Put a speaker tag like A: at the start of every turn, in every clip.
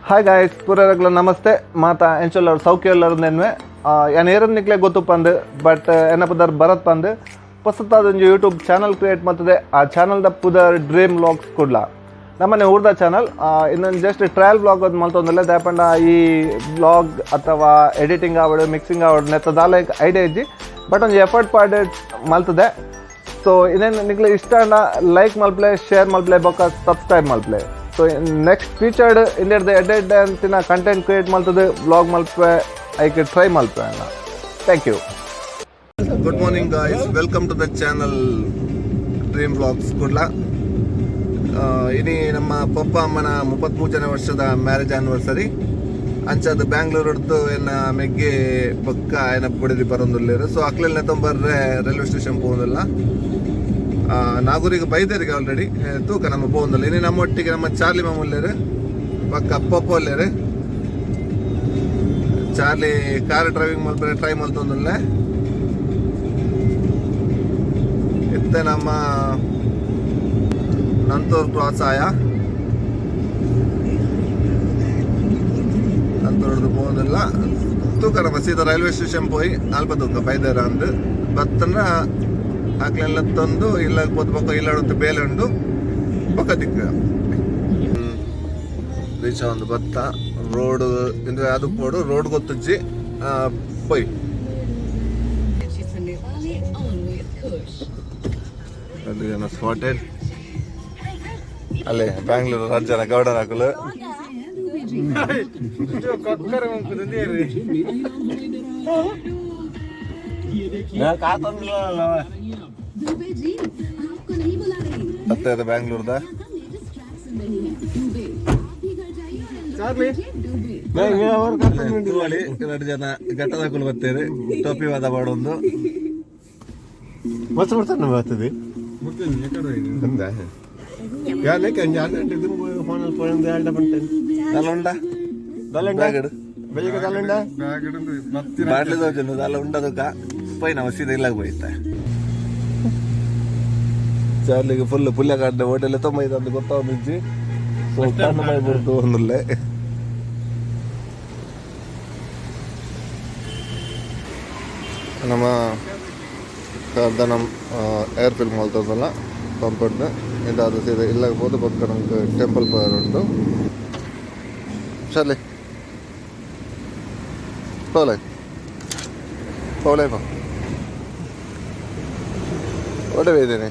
A: Hi guys, ಪೂರಗ್ಲ namaste. ಮಾತಾ ಎಂಚೊಲ್ಲರು, ಸೌಖ್ಯ ಎಲ್ಲರು ನೆನ್ವೆ. ಯಾನ್ ಏರನ್ ನಿಕ್ಲೆ ಗೊತ್ತು ಪಂದ್, ಬಟ್ ಎನ್ನ ಪುದರ್ ಭರತ್ ಪಂದ್. ಹೊಸತಾದ ಒಂಜಿ ಯೂಟ್ಯೂಬ್ ಚಾನಲ್ ಕ್ರಿಯೇಟ್ ಮಾಡ್ತದೆ. ಆ ಚಾನಲ್ದ ಪುದರ್ ಡ್ರೀಮ್ ವ್ಲಾಗ್ಸ್ ಕುಡ್ಲ. ನಮ್ಮನೆ ಊರ್ದ ಚಾನಲ್. ಇನ್ನೊಂದು ಜಸ್ಟ್ ಟ್ರಯಲ್ ವ್ಲಾಗ್ ಅದು ಮಲ್ತೊಂದಿಲ್ಲ. ದಾಯೆಪಂಡ ಈ ವ್ಲಾಗ್ ಅಥವಾ ಎಡಿಟಿಂಗ್ ಆವಡ್, ಮಿಕ್ಸಿಂಗ್ ಆವಡ್, ನೆತ್ತ ದಾಲ ಐಡಿಯಾ ಇಜ್ಜಿ. ಬಟ್ ಒಂಜಿ ಎಫರ್ಟ್ ಪಾಡ್ ಮಲ್ತದೆ. ಸೊ ಇನ್ನೇನು, ನಿಕ್ಲೆ ಇಷ್ಟ ಆಂಡ ಲೈಕ್ ಮಲ್ಪ್ಲೆ, ಶೇರ್ ಮಲ್ಪ್ಲೆ, ಬೊಕ್ಕ ಸಬ್ಸ್ಕ್ರೈಬ್ ಮಲ್ಪ್ಲೆ. ಸೊ ನೆಕ್ಸ್ಟ್ ಫ್ಯೂಚರ್ಡ್ ಇಂದೆಡ್ದು ಎಡ್ಡೆ ಎಡ್ಡೆ ಅಂತಿನ ಕಂಟೆಂಟ್ ಕ್ರಿಯೇಟ್ ಮಲ್ತದೆ, ವ್ಲಾಗ್ ಮಲ್ಪೆ, ಐಕ್ ಟ್ರೈ ಮಲ್ಪೆ ಅಣ್ಣ. Thank you.
B: Good morning guys, welcome to the channel Dream Vlogs Kudla. ಇನಿ ನಮ್ಮ ಪಪ್ಪ ಅಮ್ಮನ 33ನೇ ವರ್ಷದ ಮ್ಯಾರೇಜ್ ಆನಿವರ್ಸರಿ. ಅಂಚಾದ ಬ್ಯಾಂಗ್ಳೂರ್ ಹೊಡ್ತು ಎನ್ನ ಮೆಗ್ಗೆ ಬೊಕ್ಕ ಏನ ಬುಡದಿ ಬರೋದಿಲ್ಲ. ಸೊ ಅಕ್ಲೆಲ್ನೆ ತೊಂಬರ್ರೆ ರೈಲ್ವೆ ಸ್ಟೇಷನ್ ಪೋವೊಂದಿಲ್ಲ. ನಾಗೂರಿಗೆ ಬೈದೇರಿಗೆ ಆಲ್ರೆಡಿ. ತೂಕ ನಮ್ಮ ಪೋವೊಂದಿಲ್ಲ. ಇನಿ ನಮ್ಮ ಒಟ್ಟಿಗೆ ನಮ್ಮ ಚಾರ್ಲಿ ಮಾಮೂಲ್ಯರು, ಬೊಕ್ಕ ಪಪ್ಪ ಒಲ್ಲೇರು. ಚಾರ್ಲಿ ಕಾರ್ ಡ್ರೈವಿಂಗ್ ಮಲ್ಪರೆ ಟ್ರೈ ಮಲ್ತೊಂದುಲ್ಲೆ. ಇತ್ತೆ ನಮ್ಮ ನಂತೂರ್ ಕ್ರಾಸ್ ಆಯ. ನಂತೂರ್ದು ಪೋವೊಂದಿಲ್ಲ. ತೂಕ ನಮ್ಮ ಸೀದಾ ರೈಲ್ವೆ ಸ್ಟೇಷನ್ ಪೋಯಿ ಅಲ್ಪ ತೂಕ ಬೈದೇರ ಅಂದು ಬತ್ತನ ಅಕ್ಲೆಲ್ಲ ತಂದು ಇಲ್ಲ ಪೋದು ಬೊಕ್ಕ ಇಲ್ಲ ಬೇಲೆ ಉಂಡು ಬೊಕ್ಕ ದಿಕ್ಕ ರೀಚ್. ಒಂದು ಬತ್ತ ರೋಡ್ ಇಂದು ಅದು ಪೋಡು ರೋಡ್ ಗೊತ್ತುಜ್ಜಿ ಪೋಯ್.
C: On with Kush.
B: ಅಲ್ಲಿ ಏನೋ ಸ್ಪಾಟೆಡ್. ಅಲ್ಲೇ ಬ್ಯಾಂಗ್ಳೂರು ರಾಜ್ಯನ ಗೌಡರ ಹಾಕಲು.
C: दुबे जी, आपको नहीं बुला रही.
B: ಮತ್ತೆ ಅದು ಬ್ಯಾಂಗ್ಳೂರ್ದ.
C: हम लेटेस्ट ट्रैक सुन रही हैं. दुबे, आप भी घर जाइए और एंजॉय कीजिए दुबे.
B: ತೂವಳಿ ಎರಡು ಜನ ಘಟ್ಟದಾಕುಲು ಬತ್ತೇರು, ಟೋಪಿ ವಾದ ಮಾಡೋದು.
D: ಮಸ್ತ್ ಬರ್ತಾನೆ ಬರ್ತದೆ.
B: ದಲ್ಲ ಉಂಡ ಬ್ಯಾಗಡ್ ಬಾಟ್ಲಿ ದೋಜನು ದಲ್ಲ ಉಂಡದಕ್ಕ ಪೋಯ್. ನಾವು ಸೀದಾ ಇಲ್ಲಾಗ ಹೋಯ್ತ. ಚಾರ್ಲಿಗೆ ಫುಲ್ ಪುಲ್ಯ ಕಾಡ್ಡೆ ಹೋಟೆಲ್ ತೊಂಬ ಇದು ಗೊತ್ತಾವ ಮಿಂಚಿ. ಸೊ ಕಣ್ಣು ಮೈ ಬಿಡ್ತು ಒಂದುಲ್ಲೆ. ನಮ್ಮ ಕಾರ್ದ ನಮ್ಮ ಏರ್ ಫಿಲ್ ಮಲ್ತದಲ್ಲ ಪಂಪಡ್ದು. ಇದಾದ ಸೀದಾ ಇಲ್ಲಾಗ ಪೋದು ಬೊಕ್ಕ ನಮ್ಗೆ ಟೆಂಪಲ್ ಪೋಯರ್ ಉಂಟು. ಚಾರ್ಲಿ, ಪೋಲೆ ಪೋಲೆ ಪೋ. ಓಡೆ ಇದ್ದೇನೆ.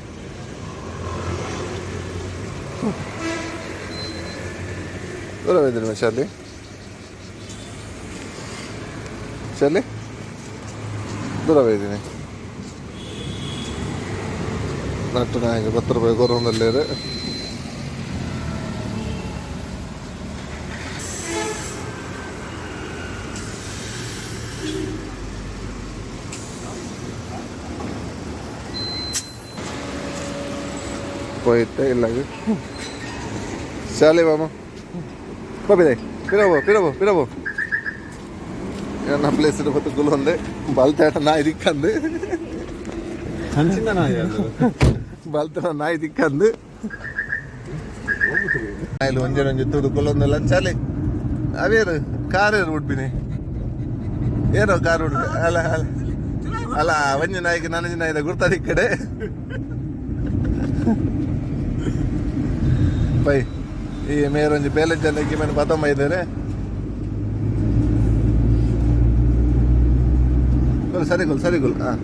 B: ದೂರ ಇದ್ದೀನಿ. ಚಾರ್ಲಿ, ಚಾರ್ಲಿ, ದೂರ ಇದ್ದೀನಿ. ನಟ್ಟು ನಾಯಿಗೆ 10 ರೂಪಾಯಿ ಕೊರೊಂದಲ್ಲೇರು. ಪೋಯಿತ್ತೆ ಇಲ್ಲಾಗ. ಶಾಲೆ ಮಾಮ ಪೋಪಿದೆ. ಪಿರಬೋ ಪಿರಬೋ ಪಿರಬೋ. ನನ್ನ ಪ್ಲೇಸ್ ಬತ್ತು ಗುಲೊಂದೆ ಬಲ್ತೇಟ ನಾಯಿ ದಿಕ್ಕಂದು. ಬಲ್ತನ ನಾಯಿ ದಿಕ್ಕಂದು. ನಾಯಿಲು ಒಂಜೆ ಒಂಜಿ ತೂದು ಕುಲ್ಲೊಂದಲ್ಲ. ಚಾಲೆ ಅವೇರು ಕಾರ್ ಏರು ಉಡ್ಬಿನಿ, ಏನೋ ಕಾರ್ ಉಡ್ಬಿ. ಅಲ್ಲ ಅಲ್ಲ ಅಲ್ಲ, ಒಂಜಿ ನಾಯಿಗೆ ನನಂಜಿ ನಾಯಿದ ಗುರ್ತಾದ ಈ ಕಡೆ. ಪೈ ಈ ಮೇರೊಂಜಿ ಬೇಲೆ ಜನಕ್ಕೆ ಮೇಲೆ ಬತಮ್ಮ ಇದ್ದಾರೆ. ಸರಿ ಗುಲ್, ಸರಿ ಗುಲ್. ಹಾಂ,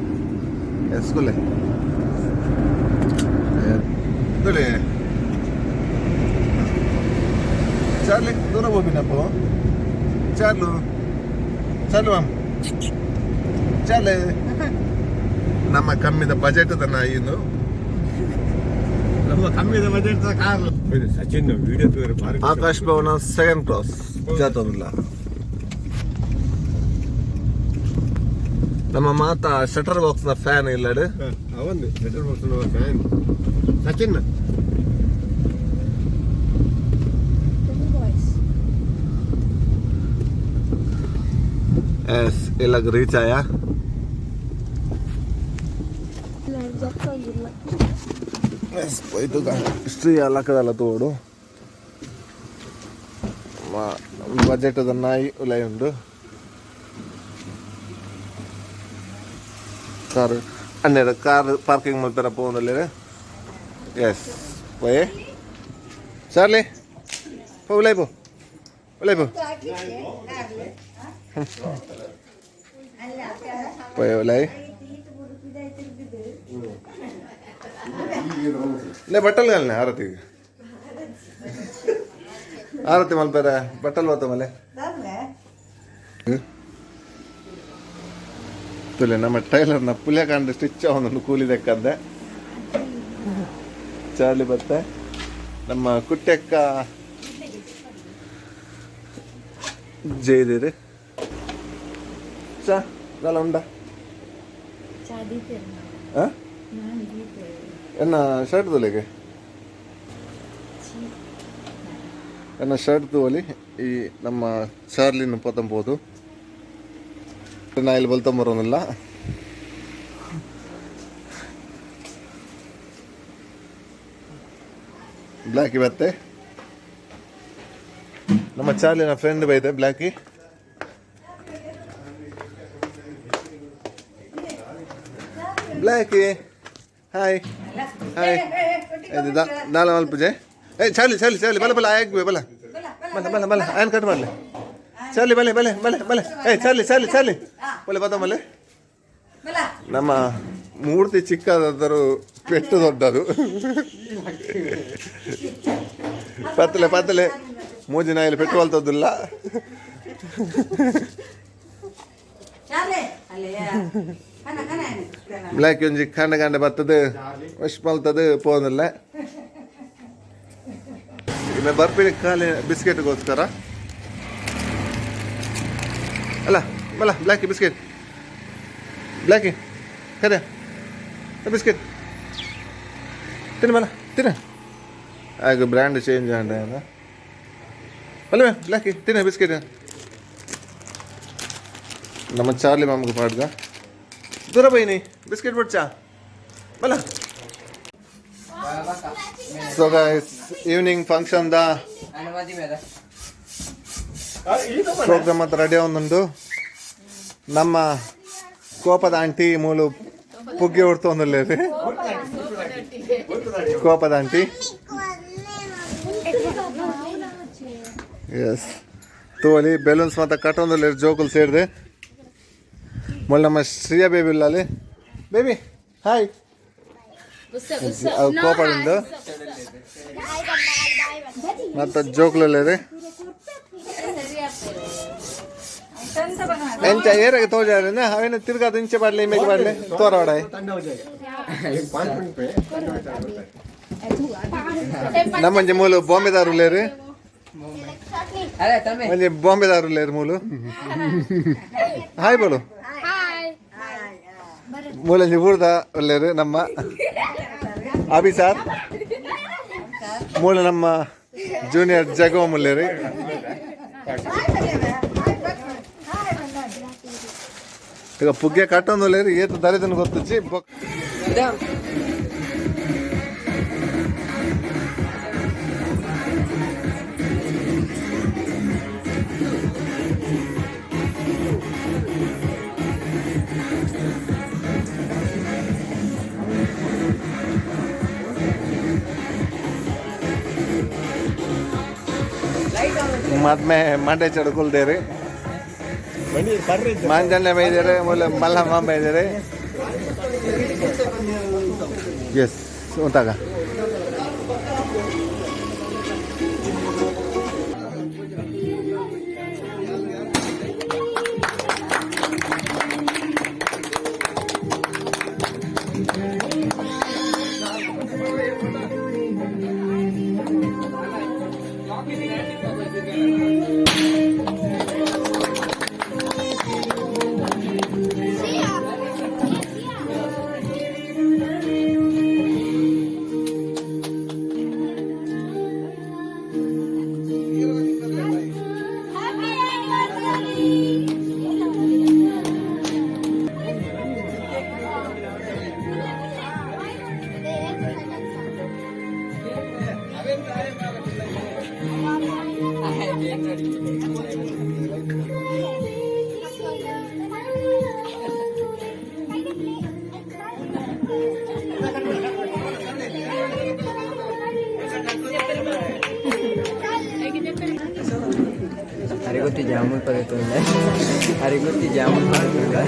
B: ಎಸ್ ಗುಲ್ಲೆ ದುಳಿ. ಚಾರ್ಲಿ, ದೂರ ಹೋಗಿನಪ್ಪ. ಚಾರ್ಲು, ಚಾರ್ಲು ಮಾಮ್, ಚಾರ್ಲೆ. ನಮ್ಮ ಕಮ್ಮಿದ ಬಜೆಟ್ ನಾಯಿನು.
D: ನಮ್ಮ ಕಮ್ಮಿದ ಬಜೆಟ್ ಕಾರ್. ಸಚಿನ್ ವಿಡಿಯೋ ಭಾರಿ.
B: ಆಕಾಶ್ ಭವನ ಸೆಕೆಂಡ್ ಕ್ರಾಸ್ ಜಾತೊಂದಿಲ್ಲ. ನಮ್ಮ ಮಾತಾ ಶಟರ್ ಬಾಕ್ಸ್ ನ ಫ್ಯಾನ್ ಇಲ್ಲಡು.
D: ಅವಂದು shutter box fan Sachin.
B: Yes, ಇಲ್ಲ ರೀಚ್ ಆಯಾ. ಎಸ್, ಪೋಯ್ತು. ಹಿಸ್ಟ್ರಿ ಎಲ್ಲ ಕದಲ್ಲ ತೋಡು. Budget ನಾಯಿ ಉಲಾಯಿ ಉಂಡು. ಕಾರ್ ಅಣ್ಣೆರ ಕಾರ್ ಪಾರ್ಕಿಂಗ್ ಮಲ್ಪೆರ ಪೋವೊಂದುಲ್ಲೆರ್. ಎಸ್, ಪೋಯೆ ಚಾರ್ಲಿ, ಪೋ ಉಲಾಯಿ, ಪೋ ಉಲಾಯಿ, ಪೋ ಪೋಯೆ ಉಲಾಯಿ. ಲೇ, ಬಟ್ಟಲ್ ಗಲ್ನೆ ಆರತಿಗೆ, ಆರತಿ ಮಲ್ಪೆರ ಬಟ್ಟಲ್ ಬತ್ತ ಮಲೆ. ತುಲೆ, ನಮ್ಮ ಟೈಲರ್ನ ಪುಲ್ಯ ಕಾಂಡ ಸ್ಟಿಚ್ ಅವನನ್ನು ಕೂಲಿ ದೆಕ್ಕಂದೆ. ಚಾರ್ಲಿ ಬತ್ತೆ. ನಮ್ಮ ಕುಟ್ಟೆಕ್ಕ ಜೈದಿರಿ. ಚಾ ದಾಲ ಉಂಡ? ಆ? ಎನ್ನ ಶರ್ಟ್ ತೋಲೆಗೆ, ಎನ್ನ ಶರ್ಟ್ ತೋಲಿ. ಈ ನಮ್ಮ ಚಾರ್ಲಿನ ಪತ್ತಂಬೋದು ನಾಯಿಲ್ ಬಲ್ತಂಬರೋನಿಲ್ಲ. ಬ್ಲ್ಯಾಕಿ ಬತ್ತೆ. ನಮ್ಮ ಚಾರ್ಲಿನ ಫ್ರೆಂಡ್ ಬೈದೆ ಬ್ಲ್ಯಾಕಿ. Blackie, hi hi. ಇದು ದಾಲ ಮಲ್ಪುಜೆ. ಏ Charlie, Charlie, Charlie, ಬಲ ಬಲ ಆಯ್ಕೆ, ಬಲ ಬಲ ಬಲ ಬಲ. ಆಯನ್ ಕಟ್ ಮಾಡಲಿ. ಚಾರ್ಲಿ, ಬಲೆ ಬಲೆ ಬಲೆ ಬಲೆ. ಏ Charlie, Charlie, Charlie, ಬಲೆ ಬತ್ತ ಮಲೆ. ನಮ್ಮ ಮೂರ್ತಿ ಚಿಕ್ಕದಾದರೂ ಪೆಟ್ಟು ದೊಡ್ಡದು. ಪತ್ತಲೆ ಪತ್ತಲೆ, ಮೂಜಿ ನಾಯಿಲಿ ಪೆಟ್ಟು ಅಲ್ತದ್ದಿಲ್ಲ. ಬ್ಲ್ಯಾಕ್ ಒಂಜಿ ಕಂಡ ಕಂಡ ಬರ್ತದೆ, ವಶ್ ಮಲ್ತದೆ ಪೋನಿಲ್ಲ. ಇನ್ನು ಬರ್ಪಿನ ಖಾಲಿ ಬಿಸ್ಕೆಟ್ಗೋಸ್ಕರ ಅಲ್ಲ. ಬಲ್ಲ ಬ್ಲ್ಯಾಕಿ, ಬಿಸ್ಕೆಟ್. ಬ್ಲ್ಯಾಕಿ, ಕರೆ ಬಿಸ್ಕೆಟ್ ತಿನ್ನ, ಬಲ್ಲ ತಿನ್ನ. ಆಗ ಬ್ರ್ಯಾಂಡ್ ಚೇಂಜ್ ಆಂಡ. ಬಲ್ಲ ಬ್ಲ್ಯಾಕಿ, ತಿನ್ನ ಬಿಸ್ಕೆಟ್. ನಮ್ಮ ಚಾರ್ಲಿ ಮಾಮಗ ಪಾಡ್ದ. ದೂರ ಬೈನಿ, ಬಿಸ್ಕೆಟ್ ಬಿಡ್ಚಾ, ಬಲ್ಲ. So guys, evening function the program ಹತ್ರ ರೆಡಿ ಒಂದುಂಡು. ನಮ್ಮ ಕೋಪದ ಆಂಟಿ ಮೂಲು ಪುಗ್ಗೆ ಹೊಡ್ತೊಂದುಲ್ಲೇರು. ಕೋಪದ ಆಂಟಿ, ಎಸ್. ತೋಲಿ, ಬೆಲೂನ್ಸ್ ಮಾತ ಕಟ್ಟೊಂದುಲ್ಲೇರು ಜೋಕುಲು ಸೇರಿದೆ. ಮೊಳ್ಳು ನಮ್ಮ ಶ್ರೀಯಾ ಬೇಬಿ ಉಲ್ಲಾಲಿ. Baby, hi. ಅವು ಕೋಪ ಉಂಡು. ಮತ್ತು ಜೋಕುಲುಲ್ಲೇರು. ಎಂಚ ಏರಾಗ ತೋಜಾರೆ ಅವೇನು ತಿರ್ಗಾದ ಇಂಚೆ ಪಾಡ್ಲೆ, ಇಮೇಜ್ ಪಾಡ್ಲೆ, ತೋರವಾಡ.
D: एक 5 मिनट पे
B: ನಮ್ಮಂಜಿ ಮೂಲು ಬಾಂಬೆದಾರು ಉಲ್ಲೇರು. ಒಂಜಿ ಬಾಂಬೆದಾರು ಉಲ್ಲೇರು ಮೂಲು. ಹಾಯ್ ಬೋಲು. ಮೂಲಂಜಿ ಊರ್ದ ಉಲ್ಲೇರು. ನಮ್ಮ ಅಭಿ ಸಾರ್ ಮೂಲ, ನಮ್ಮ ಜೂನಿಯರ್ ಜಗೋ ಮುಲ್ಲೇರು. ಈಗ ಪುಗ್ಗೆ ಕಟ್ಟೊಂದು ಉಲ್ಲೇರು. ಏತು ದರಿದನ ಗೊತ್ತುಚ್ಚಿ. ಮದ್ಮೆ ಮಂಡೆ ಚಡ್ಕೊಲ್ದೇರಿ. ಮಾಂಜನ್ಯ ಬೈದೇರೆ ಮೂಲ, ಮಲ್ಲಮ್ಮ ಬೈದೇರೆ. ಎಸ್, ಉಂತಾಗ.
E: ಗೊತ್ತಿ ಜಾಮೂನ್ ಪದೆತೊಂದೆ, ಅರೆಗ್ ಗೊತ್ತಿ ಜಾಮೂನ್ ಪದೆತೊಂದೆ.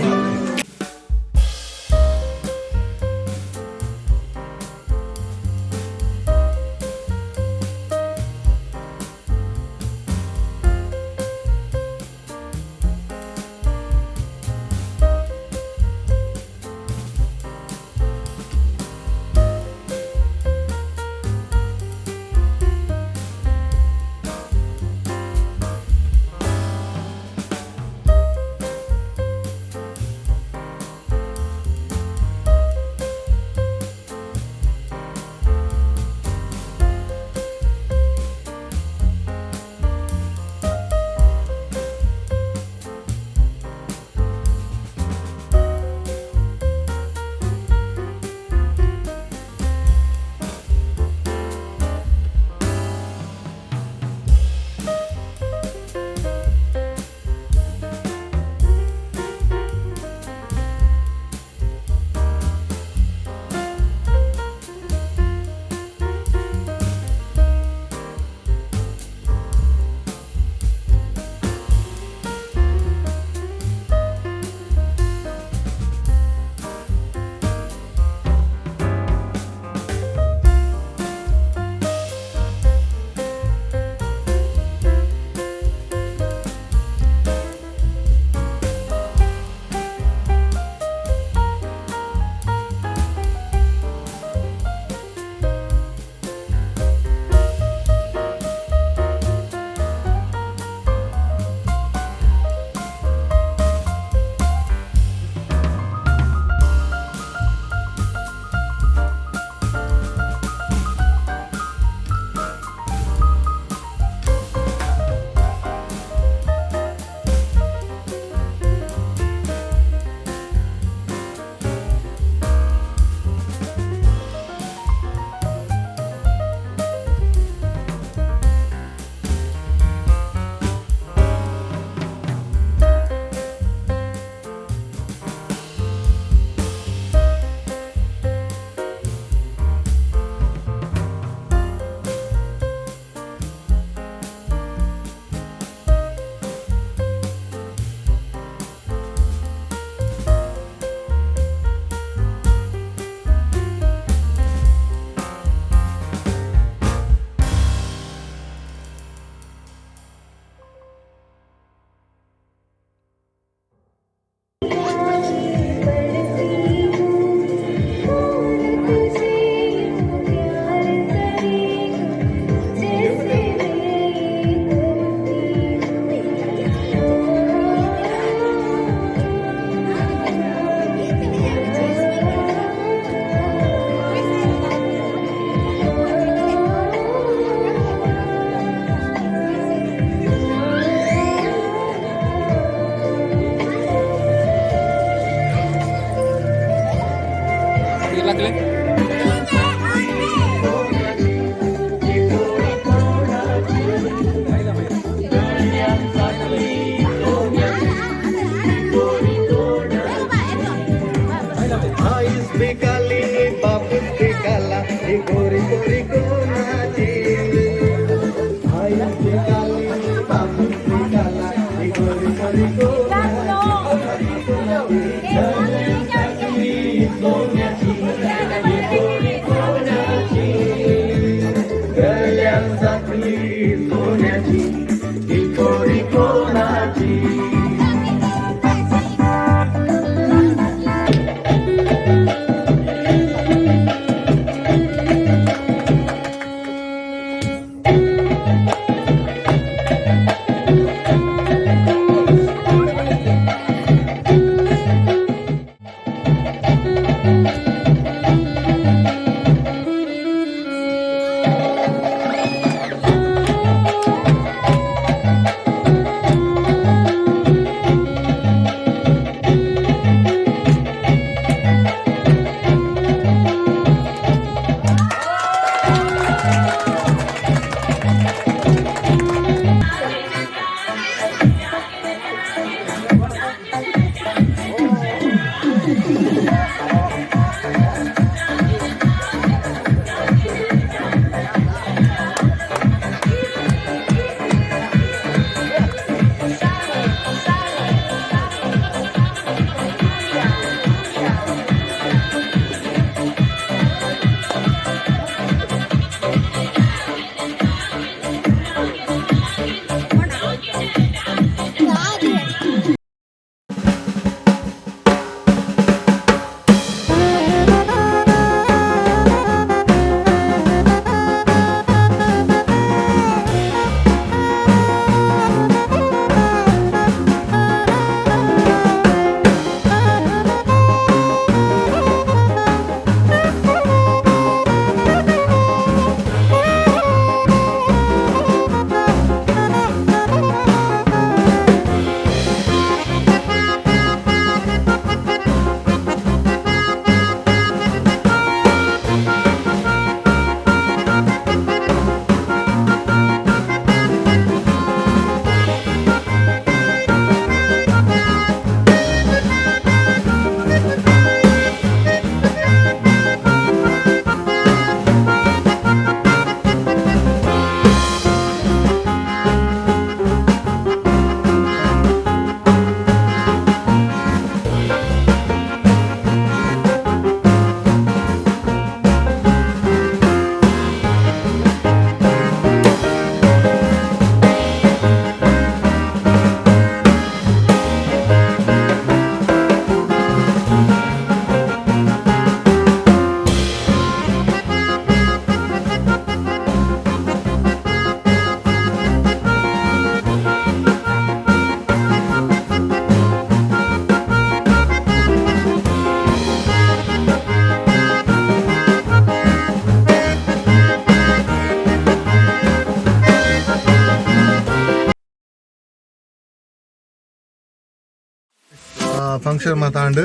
B: ಫಂಕ್ಷನ್ ಮಾತಾಂಡು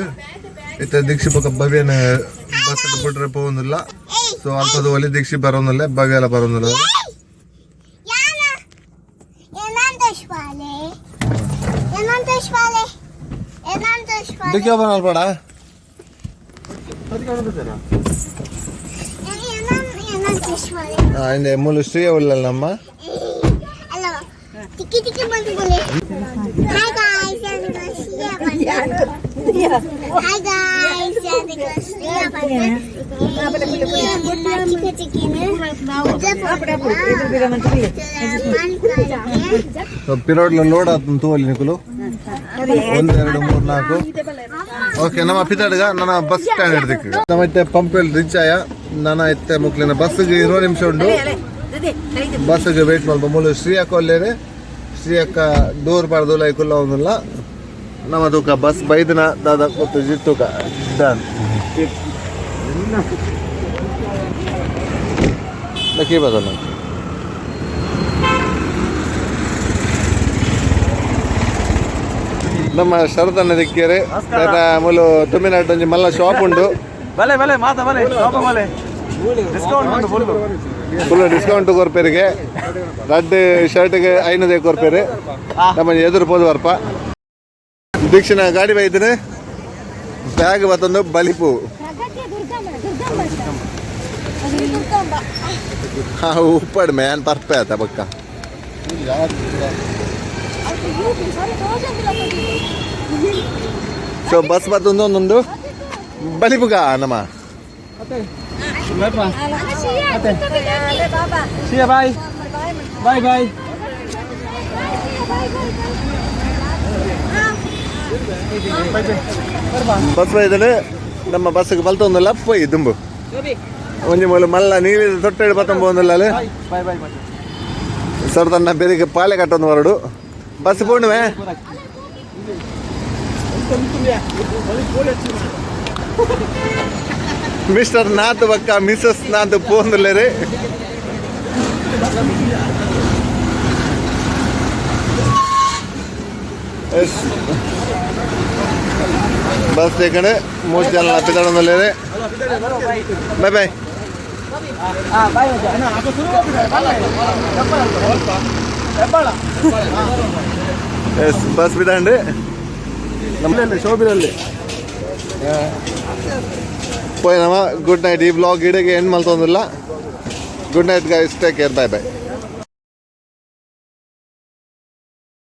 B: ಇತ್ತೆ ದೀಕ್ಷಿ ಬೊಕ ಭವ್ಯನ ಬಸ್ ಬಿಟ್ರೆ ಪೋವೊಂದಿಲ್ಲ. ಸೊ ಅಲ್ಪದ ಒಲಿ ದೀಕ್ಷಿ ಬರೋದಿಲ್ಲ, ಭವ್ಯ ಎಲ್ಲ ಬರೋದಿಲ್ಲ. ಡಿಕ್ಕಿ ಓಪನ್ ಅಲ್ಪಡ. ಇಂದೆ ಮೂಲು ಶ್ರೀ ಉಳ್ಳಲ್ಲ ನಮ್ಮ.
F: ಟಿಕ್ಕಿ ಟಿಕ್ಕಿ ಬಂದು ಬೋಲೆ. Hi guys, hi guys,
B: ಪಿರೋಡ್ಲ ಲೋಡ್ ಆತನ ತೂವಲ್ಲಿ ನಿಕುಲು. 1 2 3 4. ಓಕೆ, ನಮ್ಮ ಪಿತಾಡ್ಗ ನನ್ನ ಬಸ್ ಸ್ಟ್ಯಾಂಡ್ ಹಿಡ್ದಿಕ್ಕ. ನಮ್ಮ ಇತ್ತೆ ಪಂಪೆಲ್ ರೀಚ್ ಆಯ. ನನ್ನ ಇತ್ತೆ ಮುಕ್ಲಿನ ಬಸ್ಗೆ 20 ನಿಮಿಷ ಉಂಡು. ಬಸ್ಗೆ ವೇಟ್ ಮಲ್ಪ. ಮೂಲು ಶ್ರೀ ಅಕ್ಕ ಒಲ್ಲೇರೆ. ಶ್ರೀ ಅಕ್ಕ ಡೋರ್ ಪಾಡ್ದು ಲೈಕುಲ್ಲ ಒಂದಿಲ್ಲ. ನಮ್ಮ ತೂಕ ಬಸ್ ಬೈದನ ದಾದ ಗೊತ್ತು ಜಿತ್ತೂಕ ಡನ್ ಲಕ್ಕಿ ಬದಲ. ನಮ್ಮ ಶರತನ್ನ ದಿಕ್ಕೇರೆ ಮೂಲು ತುಮಿನಾಡ್ ಒಂಜಿ ಮಲ್ಲ ಶಾಪ್ ಉಂಡು.
A: ಬಲೆ ಬಲೆ ಮಾತಾ ಬಲೆ ಶಾಪ ಬಲೆ ಡಿಸ್ಕೌಂಟ್ ಉಂಟು ಫುಲ್.
B: Full discount ಕೊರ್ಪೇರಿಗೆ. ರಡ್ಡ್ ಶರ್ಟ್ಗೆ 500 ಕೊರ್ಪೇರು. ನಮ್ಮ ಎದುರು ಪೋದು ಬರ್ಪ. ದೀಕ್ಷಿನ ಗಾಡಿ ಬೈದಿನ ಬ್ಯಾಗ್ ಬತ್ತೊಂದು ಬಲಿಪು. ಹಾ ಉಪ್ಪಡ್ ಮ್ಯಾನ್ ಪರ್ಪೆ ಆತ ಬಕ್ಕ. ಸೊ ಬಸ್ ಬತ್ತೊಂದು ಒಂದೊಂದು ಬಲಿಪುಗ ನಮ್ಮ.
A: Bye bye bye.
B: ಬಸ್ ಬೈದನೆ ನಮ್ಮ ಬಸ್ಗೆ ಬಲ್ತೊಂದಲ್ಲ ಪೋಯಿ ದುಂಬು. ಒಂಜಿ ಮೂಲ ಮಲ್ಲ ನೀಲಿ ತೊಟ್ಟೆಡು ಬತ್ತೊಂಬೊಂದಿಲ್ಲ ಅಲ್ಲಿ.
A: Boy boy.
B: ಸರ್ ತನ್ನ ಬೆರಿಗೆ ಪಾಲೆ ಕಟ್ಟೊಂದು ಹೊರಡು ಬಸ್ ಪೋಣುವೆ. ಮಿಸ್ಟರ್ ನಾಥ್ ಬಕ್ಕ ಮಿಸಸ್ ನಾಥ್ ಪೋಂದುಲ್ಲೇರಿ. ಎಸ್ ಬಸ್ ಕಡೆ 3 ಜನ ಪಿತಾಡೊಂದುಲ್ಲೇರಿ. Bye bye. ಎಸ್ ಬಸ್ ಬಿದ್ದಾಂಡು ನಮ್ಮಲ್ಲಿ ಶೋಭಿನಲ್ಲಿ ಪೋಯ್ ನಮ್ಮ. Good night. ಈ ಬ್ಲಾಗ್ ಇಡಗೆ ಎಂಡ್ ಮಲ್ತೊಂದಿಲ್ಲ. Good night guys, take care, bye bye.